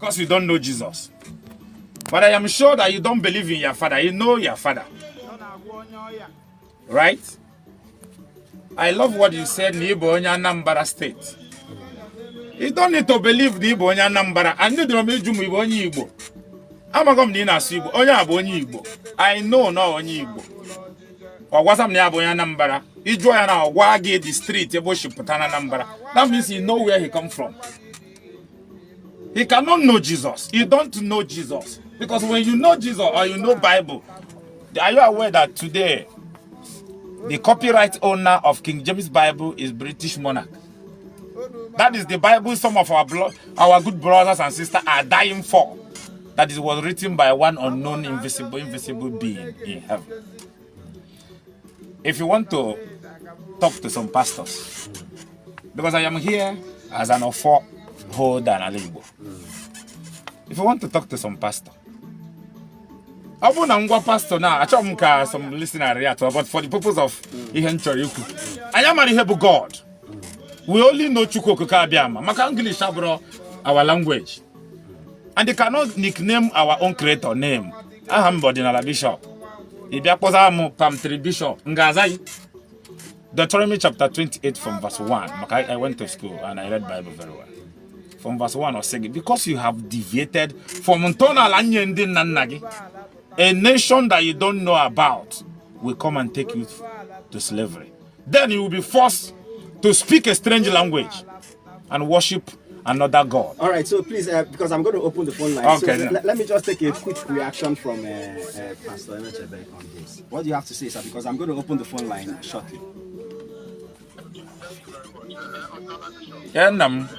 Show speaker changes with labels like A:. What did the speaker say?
A: Because you don't know Jesus. But I am sure that you don't believe in your father. You know your father. Right? I love what you said, na ị bụ onye Anambra State. You don't need to believe na ị bụ onye Anambra. And ndị dịrọ m ịjụ ma ị bụ onye Igbo. Amaghị m na ị na-asụ Igbo. Onye a bụ onye Igbo. I know na onye Igbo. Ọ gwasa m na ya bụ onye Anambra. Ị jụọ ya na ọ gwa gị the street ebe o si pụta na Anambra. That means he know where he come from. He cannot know Jesus. You don't know Jesus. Because when you know Jesus or you know Bible, are you aware that today the copyright owner of King James Bible is British monarch? That is the Bible some of our good brothers and sisters are dying for. That is was written by one unknown invisible being in heaven. If you want to talk to some pastors, because I am here as an ọfọ holder n'ala Igbo. If you want to talk to some pastor, ọ bụrụ na ngwa pastor na achọghị m ka some listener react, but for the purpose of ihe m chọrọ ikwu, anyị amara ihe bụ God. We only know Chukwu Okike Abịama, maka English abụrụ our language and they cannot nickname our own creator name. Aha m bụ Ọdịnala Bishop. Ị bịa kpọza m Palm Tree Bishop, m ga-aza gị. Deuteronomy chapter 28 from verse 1, maka I went to school and I read Bible very well. From verse 1, ọ sị gị, because you have deviated from ntọala nye ndị nna nna gị, a nation that you don't know about will come and take you to slavery. Then you will be forced to speak a strange language and worship another god.
B: All right, so please, because I'm going to open the phone line.
A: Okay.
B: So let me just take a quick reaction from Pastor Emechebe on this. What do you have to say, sir? Because I'm going to open the phone line shortly.
A: Ya nna m.